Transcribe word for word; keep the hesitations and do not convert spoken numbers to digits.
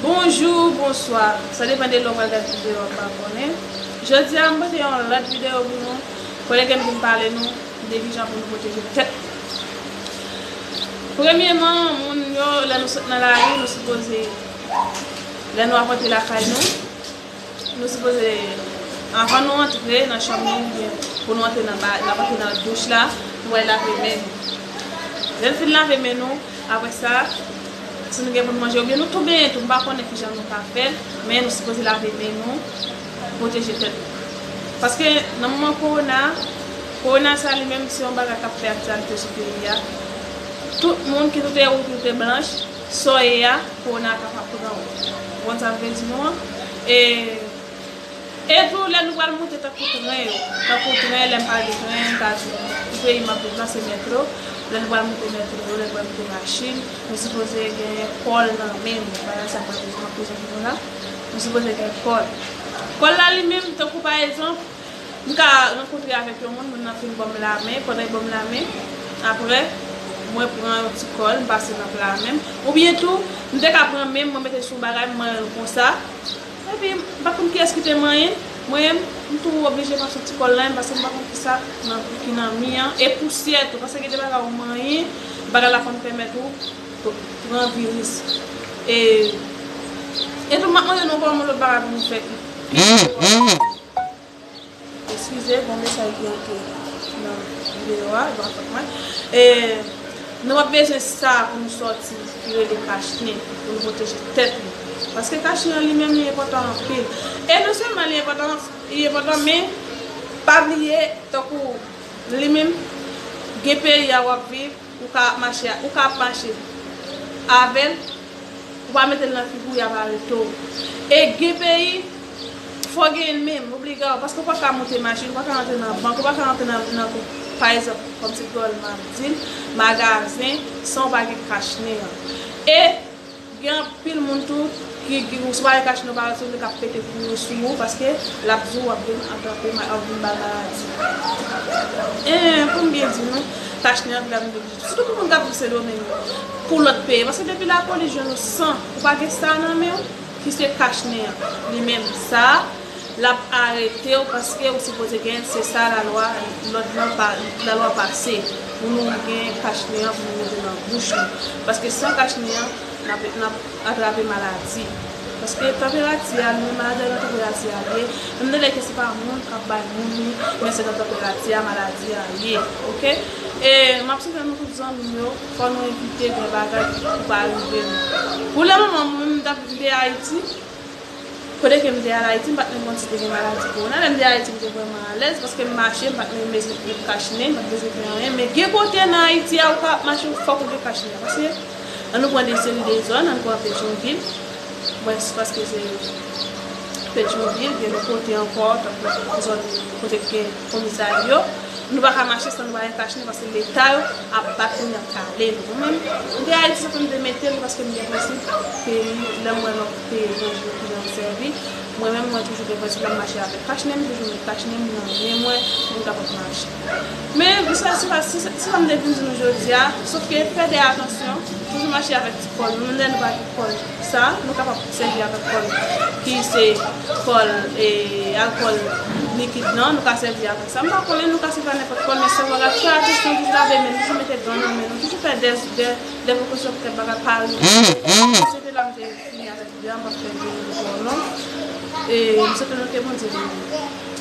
Bonjou, bonswa. Sa depann de lè w pral gade videyo a, m pa konnen. Jodi a, m pote yon lòt videyo pou nou. Kote ke m vin pale nou de kijan pou nou pwoteje tèt nou. Premyeman, moun yo, lè nou sot nan lari, nou sipoze, lè nou ap rantre lakay nou, nou sipoze, anvan nou antre nan chanm nou, oubyen pou nou antre nan ba, n ap antre nan douch la, nou pral lave men nou. Lè n fin lave men nou, apre sa, si nou gen pou n manje, oubyen nou tou benyen tou, m pa konnen kijan nou ka fè l, men nou sipoze lave men nou, pwoteje tèt nou. Paske nan moman kowona, kowona sa li menm se yon bagay k ap fè aktyalite sou peyi a. Tout moun, ki nou te wou, ki nou te blanch, sa w ye a, kowona a kapab pran w. Ou konprann sa m vle di nou an? E, e tou, lè nou pral moute tankou tren yo, tankou tren, lè m pale de tren, m ka di, pou peyi m ap viv la, se metro. Lè nou pral moute metro yo, lè nou pral moute machin, nou sipoze gen kòl nan men nou. Bagay sa m pral prezante nou la. Nou sipoze gen kòl. Kòl la li menm, tankou pa egzanp, m ka rankontre avèk yon moun, moun nan fin ban m lamen, pandan l ban m lamen, apre, mwen pran yon ti kòl, m pase nan pla men m. Oubyen tou, m te ka pran men m, mwen mete l sou bagay, m manyen l konsa. Epi, m pa konn kiyès ki te manyen l, mwen menm, m tou oblije pase yon ti kòl nan men m, paske m pa konn kisa nan, ki nan mi an, e pousyè tou, paske gen de bagay ou manyen, bagay la konn pèmèt ou pran viris. E, e tou, m ap mande nou kòman lòt bagay pou nou fè ki Eskize, gon mesaj ki antre nan videyo a, bon, fòk mwen. E, nou p ap bezwen sa pou nou sòti, ki rele kachnen, pou nou pwoteje tèt nou. Paske kachnen an li menm, li enpòtan anpil. E non sèlman li enpòtan, li enpòtan, men pa bliye, tankou li menm, gen peyi a w ap viv, ou ka ap mache, ou ka ap mache avè l, ou pa mete l nan figi w, y ap arete w. E gen peyi, fò w genyen l menm, obliga w, paske ou pa ka monte machin, ou pa ka rantre nan bank, ou pa ka rantre nan, nan, pa egzanp, kòm se kreyòl m ap di l, magazen, san w pa gen kachnen an. E gen anpil moun tou ki, ki ou si w pa gen kachnen, ou pa resevwa, k ap pete kouri sou ou, paske l ap di w w ap vin atrape, w ap vin bay maladi. E, pou m byen di nou, kachnen an, Sitou pou moun k ap viv Sendomeng yo, pou lòt peyi. Paske depi lapolis jwenn ou san, ou pa gen sa nan men w, ki se kachnen an. Li menm sa, l ap arete w paske ou sipoze gen, se sa lalwa, lòd lan pa, lalwa pase. Pou nou gen kachnen an, pou nou mete nan bouch nou. Paske san kachnen an, n ap, n ap atrape maladi. Paske tanperati a, nou menm maladi a nan tanperati a li ye. Menm de lè ke se pa moun k ap bay moun li, men se nan tanperati a maladi a ye. Oke? E m ap swete nou tout zanmi m yo, fò nou evite gen bagay pou pa rive nou. Pou le moman, mwen menm m t ap, m te Ayiti. Kote ke m te al Ayiti, m pa t menm konn si te gen maladi kowona. Lè m te Ayiti, m te vrèman alèz, paske m mache, m pa t menm bezwen met kachnen, m pa t bezwen fè anyen. Men gen kote nan Ayiti a, ou ka ap mache, fòk ou gen kachnen. Paske, ann nou pran de seri de zòn, ann pran Petyonvil. Mwen, se paske se Petyonvil, gen lòt kote ankò, tankou zòn kote ki gen komisaryo. Nou pa ka mache san nou pa gen kachnen, paske Leta yo ap bat nou, y ap kale nou. Mwen menm, m te Ayiti, se pou m te mete l, paske m gen prensip, peyi, lè m wè lòt peyi etranje yo kijan yo sèvi, mwen menm, mwen toujou gen prensip, lè m mache avèk kachnen, m toujou met kachnen m nan men mwen, pou m kapab mache. Men, sa, se pa, se, se sa m te vin di nou jodi a, sòf ke fè de atansyon, toujou mache avèk ti kòl nou, menm lè nou pa gen kòl sa, nou kapab sèvi avèk kòl ki se kòl, e, alkòl likid nan, nou ka sèvi avèk sa. M pa konnen, nou ka sèvi ak nenpòt kòl, men sèlman fè atansyon, toujou lave men nou, toujou mete gan nan men nou, toujou fè de, de, de prekosyon pou kèk bagay pa rive. Se te la m te fini avèk videyo a, m p ap fè videyo twò long. E m swete nou ke Bondye beni nou.